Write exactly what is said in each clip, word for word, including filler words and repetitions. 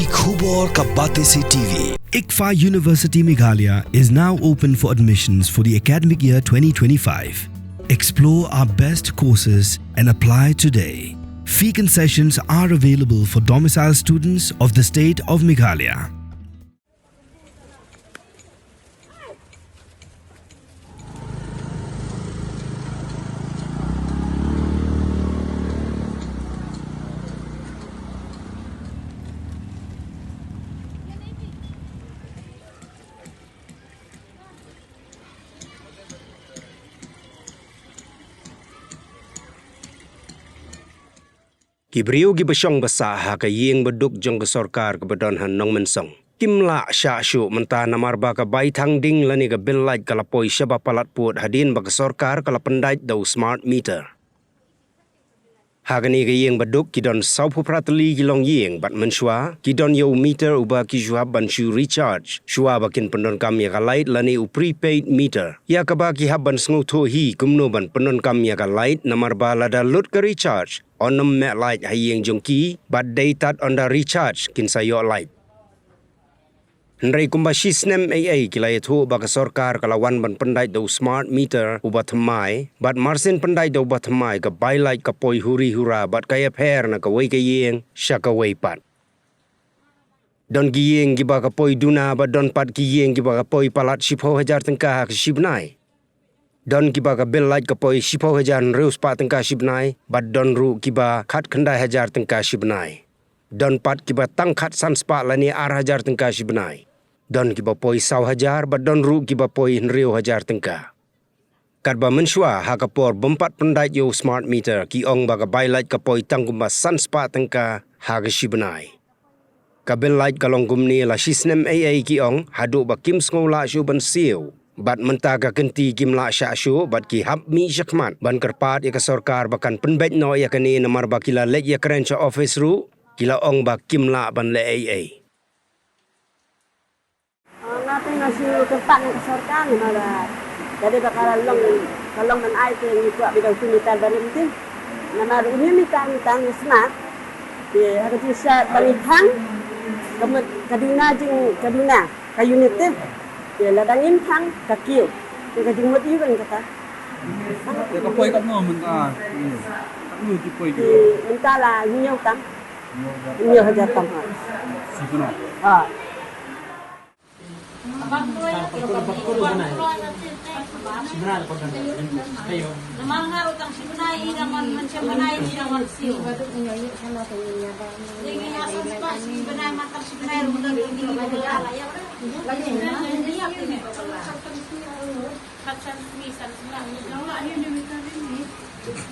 Khubor ka Batesi T V. ICFAI University Meghalaya is now open for admissions for the academic year twenty twenty-five. Explore our best courses and apply today. Fee concessions are available for domicile students of the state of Meghalaya. Ki briew kiba shong ba sah ha ka ïing ba duk jong ka sorkar kaba don ha Nongmensong kim lah shah shuh mynta namar ba ka bai thang ding lane ka bill light ka la poi shaba palat pud hadien ba ka sorkar ka la pyndait da u smart meter. Ha kane ka ïing ba duk ki don sawphew phra tylli ki longïing bad mynshuwa ki don ïa u meter uba ki shu hap ban shu recharge shuwa ba kin pyndonkam ïa ka light lane u prepaid meter ïa kaba ki hap ban sngewthuh hi kumno ban pyndonkam ïa ka light namar ba lada lut ka recharge yn ym meh light ha ïing jong ki bad dei tad ynda recharge kin sa ïoh light. Hynrei kumba shi snem ei ei ki la ïathuh ba ka sorkar ka la wan ban pyndait da u smart meter uba thymmai bad marsien pyndait da uba thymmai ka bai light ka poi huri hura bad ka ïapher na kawei ka ïing sha kawei pat. Don ki ïing kiba ka poi duna bad don pat ki ïing kiba ka poi palat shiphew hajar tyngka ha ka shi bnai. Don kiba ka bill light ka poi shiphew hajar hynriew spah tyngka shi bnai bad don ruh kiba khatkhyndai hajar tyngka shi bnai. Don pat kiba tang khatsan spah lane ar hajar tyngka shi bnai. Don kiba poi saw hajar bad don ruh kiba poi hynriew hajar tyngka. Katba mynshuwa ha ka por bym pat pyndait ïa u smart meter ki ong ba ka bai light ka poi tang kumba san spah tyngka ha ka shi bnai. Ka bill light ka long kumne la shi snem ei ei ki ong haduh ba kim sngew lah shuh ban siew. Bad mynta ka kynti kim lah shah shuh bad ki hap mih shakhmat ban kyrpad ïa ka sorkar ba kan pynbeit noh ïa kane namar ba ki la leit ïakren sha office ruh ki la ong ba kim lah ban leh ei ei. Nga te nga shu kyrpad ïa ka sorkar namar ba ka dei ba ka long, ka long ban ai te ngi kwah beit da utu meter barim te. Namar une u meter, meter ngi smat. Te ha ka jingshisha ba ngi thang ka mut ka duna jing ka duna ka unit te. Te lada ngim thang ka kiew. Te ka jingmut aïu kan kata. Te ka poi katno mynta? Katno ki poi ki? Te mynta la hynñiew tam. Hynñiew hajar tam ha. Shi bnai. Ha.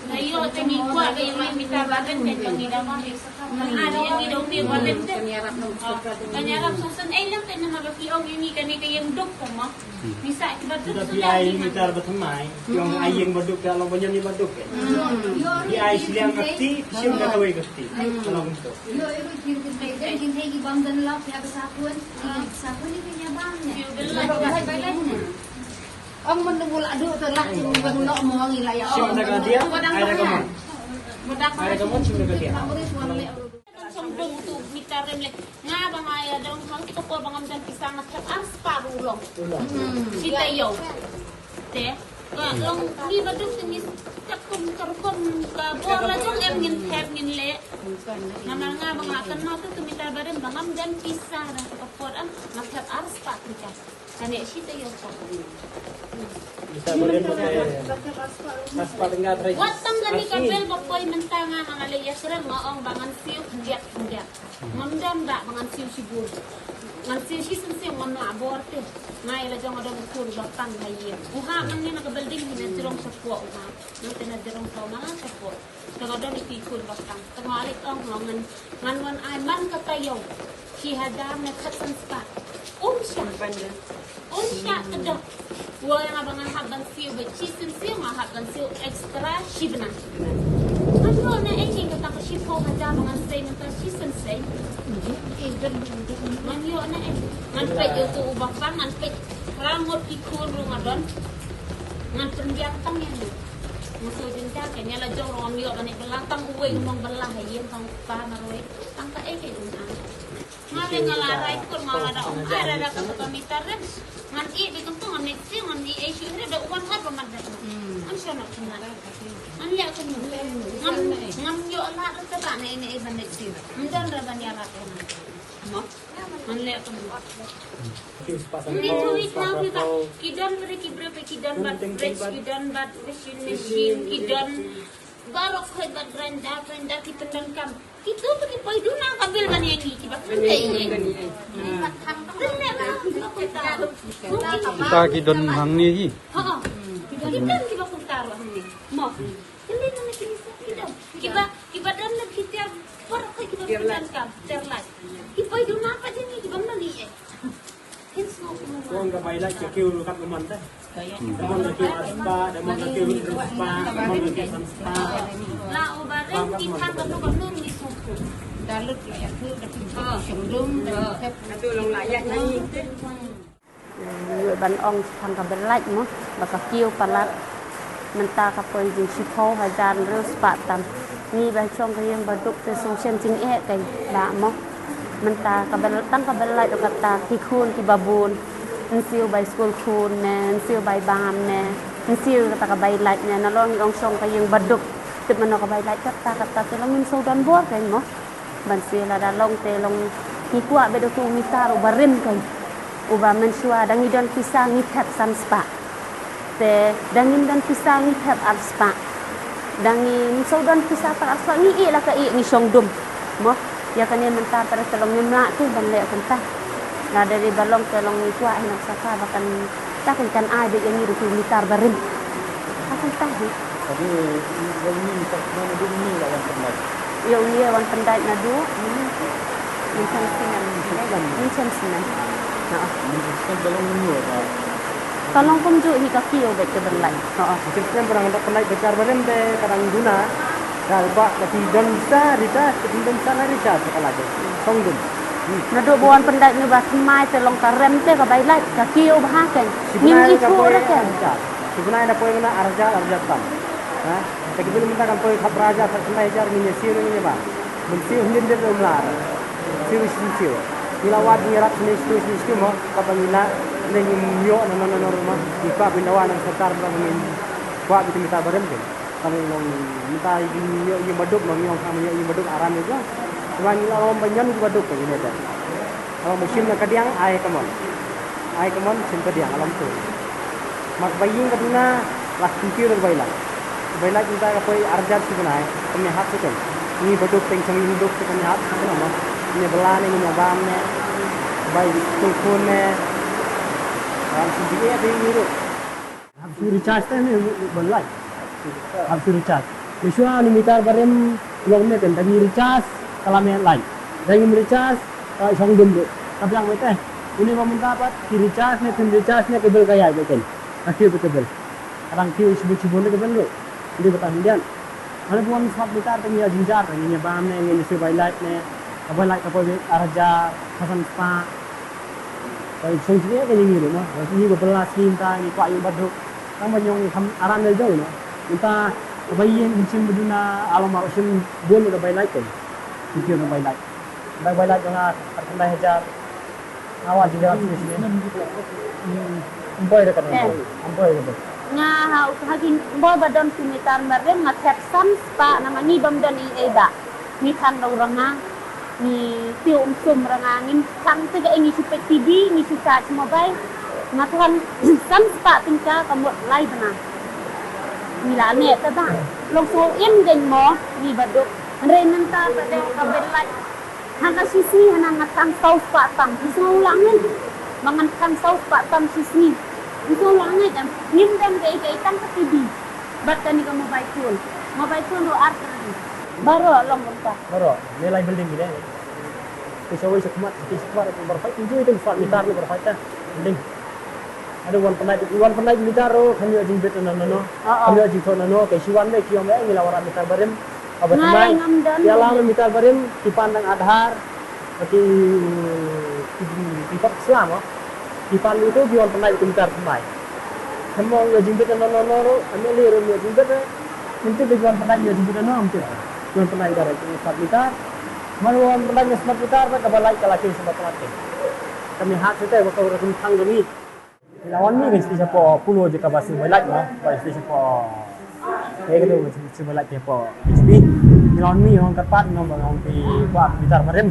Aïu te ngi kwah ka ïing meter barim te jong ngi da ma. Nga da ngi da u meter barim te. Kan ïarap shuh shuh ei lem te namar ba ki ong ïa ngi kane ka ïing duk te ma. Ngi sa kiba duk shuh ïa ngi meter ba thymmai. Ki ong ai ïing ba duk te long ba ñion ïing ba duk. Ki ai shiliang ka kti, shim da kawei ka kti. Ka long kumto. Ong mynta ngi la duh te lah, ong ba ngi la ïa. Shim da ka dia, ai da ka mon. Ai da ka mon, shim da ka dia. Song bung tu mita rem le. Nga ba nga ïa dong hang tu ko ba ngam jan pisa nga thep ar spah ruh long. Shi taïew. Te. Ka long ngi ba duk te ngi thep kum ka rukom ka bor la jong em ngin thep ngin leh. Namar nga ba nga kynmaw tu tu mita barim ba ngam jan pisa dang ka por am nga thep ar spah pisa. Kane shi taïew ka. Wat tang kane ka bill ba poi mynta nga ha nga leh ïakren nga ong ba ngan siew khyndiat khyndiat. Ngam don ba ba ngan siew shibun. Ngan siew shisien siew ngam lah bor te. Nga ïa la jong nga don u khun ba pang ha ïing. U ha nang ne na ka building hi na jrong shapoh u ha. Nang te na jrong shapoh ma la shapoh. Te nga don iti khun ba pang. Te nga leit ong nga ngan, ngan wan ai man ka taïew. Shi hajar ne khatsan spah. Um shah. Um shah ka dok. Wa nga ba nga hap ban siew ba shisien siew nga hap ban siew extra shi bnai. Ngan ïoh na ei ka tang ka shiphew hajar ba ngan sei mynta shisien sei. Ngan ïoh na ei. Ngan peit ïa utu u ba pang ngan peit. Rangut ki khun ruh nga don. Ngan pynbiang tang ïa ngi. Mutu jin ja ke nia la jong ruh ngam ïoh ban ïa bylla tang uwei u nong bylla ha ïing tang pa marwei. Tang ka ei ka jin ang. Nga Nga la rai kur nga la da ong ai ra da ka ka meter re. Ngan i bi kyntu ngan next year ngan i ai shu re da wan har ba mat da. Ngan shon na kumna. Ngan leh kumna. Ngan ngan yo la da ka da ne ne ba next year. Ngan don ra ban ya la kumna. Mo. Ngan leh kumna. Ni tu i kau ki ba ki don re ki bre ki don ba fridge ki don ba washing machine ki don. Baroh khoit bad grinder, grinder ki pyndonkam. Kitu ba ki poi duna ka bil ban ïa ngi kiba kham dei ngi. Kiba kham dei ngi. Kita ki don hangne hi. Ha. Kiba ki don kiba kumta ruh hangne. Mo. Kali nang ki ki don. Kiba kiba don na ki tiar baroh khoit kiba pyndonkam. Tiar lai. Ki poi duna ka jing ngi kiba mali eh. Kong ka bai lait ka kiew kat lemon te. Lemon ka kiew ar spah, lemon ka kiew hynriew spah, lemon ka kiew san spah. La u ba rem ki thang ka tu ka nung ni suk. Da lut la ya tu da tu shong dum da thep. Ka tu long la ya na ni. Ban ong thang ka bai lait mo ba ka kiew palat. Mynta ka poi jingshiphew hajar hynriew spah tam. Ngi ba shong ka ïing ba duk te sngewsih jingeh ka ba mo. Mynta ka bel tang ka bel lait kata ki khun kiba bun. Nsiew bai skul khun ne, nsiew bai bam ne, nsiew kata ka bai lait ne, nalor ngi ong shong ka ïing ba duk. Tip mano ka bai lait kata kata te long ngim sngewdon bor ka mo. Ban siew lada long te long ngi kwah ba da tu meter uba rim ka. Uba mynshuwa da ngi don pisa ngi thep san spah. Te da ngim don pisa ngi thep ar spah. Da ngim sngewdon pisa tang ar spah ngi ïeh la ka ïeh ngi shong dum. Mo, ïa kane mynta tang te long ngim lah te ban leh kumta. Lada dei ba long te long ngi kwah hi nang saka ba kan ta kan kan ai beit ïa ngi ruh ki meter barim. Ka kumta hi. Tadi ïa uni ni tak kena naduh uni la wan pyndait. Ïa uni wan pyndait naduh. Mynshem snem. Mynshem snem. Ha. Mynshem snem ka long kumjuh hi ka kiew bad ka dang lait. Ha. Mynshem snem ba dang pyndait bad ka barim te ka dang duna. Ka ba ka ti don sa rita, ka ti don sa na rita ka lagi. Song dun. Naduh ba wan pyndait ni ba thymmai te long ka rem te ka bai lait ka kiew bha ken. Ngim i thuh ra ken. Shibnai da poi mana arja arja tam. Ha? Te ki bil mynta kan poi khap raja sa khyndai hajar ngin ïa siew ngin ïa ba. Mynsiew hynnin de um lar. Siew siew siew. Ngi la wad ngi rap sini siew sini siew mo. Kata ngi la ne ngim ïoh na na na na ma. Ngi kwah bin dawa nang sorkar ba ngin kwah bi meter barim ke. Kane long mynta ïa ïa baduk mo ngi long kane ïa ïa baduk aram ïa. Cuma ngi la ong ba ñion ïa baduk ke ne te. Ong ba shim na kadiang ai kamon. Ai kamon shim kadiang alam tu. Mat ba ïing ka duna la kumpiu da bai lait. Bai lait mynta ka poi arjar shi bnai, ka mih hap shi kan. Ngi ba duk teng chang ïing duk shi kan mih hap shi kan mo. Ngi bala ne ngi bam ne. Bai tu kun ne. Ram shi ji e de ngi ru. Hap su recharge te ne ban lait. Hap su recharge. Ni shuwa ni meter barim long ne kan da ngi recharge ka la me lait. Da ngi recharge ka shong dum de. Ka biang me te. Uni ba mynta pat ki recharge ne pin recharge ne ke bel ka ïai be ken. Ka kiew be ke bel. Kadang kiew shibun shibun ne ke bel lo. Uni ba tang dian. Mane buan smart meter te ngi ïa jingjar te ngi ïa bam ne ngi ïa siew bai lait ne. Ka bai lait ka poi be ar hajar, ka san spah. Ka shong jingeh ka ngi ngi ma. Ngi ba belas ngi ta ngi kwah ïa baduk. Tang ba ñiong kham aram leh jong no. Mynta ba ïing kin shim ba duna along ma shim bun da bai lait kan. Kin kiew da bai lait. Bai bai lait jong nga khyndai hajar. Nga wan jingïarap sini sini. Em poi da kan. Em poi da kan. Nga ha ha kin boi ba don tu meter barim nga thep san spah na ma ngi bam don i ei ba. Ngi khang dau ranga. Ngi tiew um sum ranga ngin khang te ka ngi shu peit T V ngi shu charge mobile. Nga khang san spah tyngka ka mut lai bnai. Ngi la ne ta ba long so im deng mo ngi ba duk. Hynrei mynta ba dei ka bel lai. Ha ka shisngi hana nga khang saw spah tam. Ngi sngew la ngai. Ma ngan khang saw spah tam shisngi. Ngi sngew la ngai jam. Ngim dam ka i ka i tang ka T V. Bad kane ka mobile phone. Mobile phone ruh ar kali. Baroh long kumta. Baroh. Ne lai building ne. Te shawei shakhmat, te shakhmat baroh fight. Injui te fight meter ne baroh fight ta. Building. Ada wan pernah, wan pernah meter ruh, kami ajing bet na no no. Kami ajing thon na no. Ke shiwan be kiom be ngi la wara meter barim. Aba thymmai. Ïa la meter barim ki pan dang Aadhaar. Ki ki ki pat slam. Ki pan itu ki wan pernah itu meter thymmai. Kamo ïa jingbit no no no ro, ame le ro ïa jingbit. Mintu ki wan pernah ïa jingbit no mintu. Wan pernah itu meter. Mano wan pynlait ïa ka smart meter ba kaba lait ka la kiew sha ba pynlait te. Kane ha te ba ka rukom thang kane. Ngi la wan mih ngi sdie shapoh Apollo jong kaba shu ba lait ma, ba sdie shapoh. Te ka tu shu ba lait te shapoh H P. Ngi la wan mih ngi wan kyrpad ngi wan ba ngi wan pynlait meter ba rim.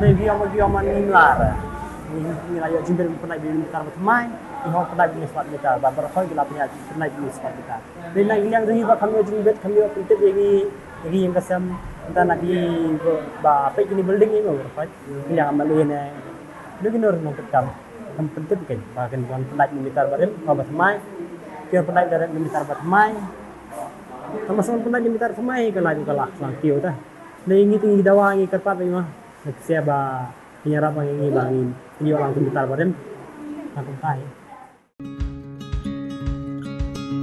Ngi wan ba ngi wan mih lar. Ngi ngi la ïoh jingpynlait meter ba thymmai. Ngi wan pynlait smart meter ba baroh ki la pynlait pynlait smart meter. Dei na ki liang jong ngi ba kham ïoh jingbit kham ïoh pyntip ïa ngi ïa ngi ïing ka sem. Mynta na ki ba peit kine building ïa ngi ba peit ki liang M L A ne. Dei ki nor nongtip kam. Kam pyntip kein ba kin wan pynlait meter ba rim ba thymmai. Ki wan pynlait direct meter ba thymmai. Tang ba sa wan pynlait meter thymmai ka lait ka la kiew ta. Dei ngi te ngi dawa ngi kyrpad ba ïa ma. Ngi sia ba ngi ïarap ba ngi ba ngi ïoh lang meter ba rim. Na kumta hi.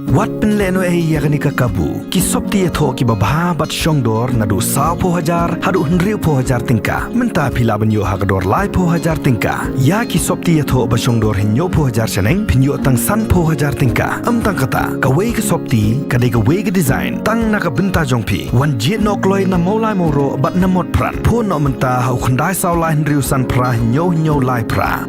Wat pynlehnohei ïa kane ka kabu. Ki sopti ïathoh kiba bha bad shongdor naduh sawphew hajar haduh hynriewphew hajar tyngka. Mynta phi lah ban ïoh ha ka dor laiphew hajar tyngka. Ïa ki sopti ïathoh ba shongdor hynñiewphew hajar shaneng phin ïoh tang sanphew hajar tyngka. Ym tang kata, kawei ka sopti ka dei kawei ka design tang na ka bynta jong phi. Wan jied noh kloi na Mawlai Mawroh bad na Motphran. Phone noh mynta ha u khyndai saw lai hynriew san phra hynñiew hynñiew lai phra.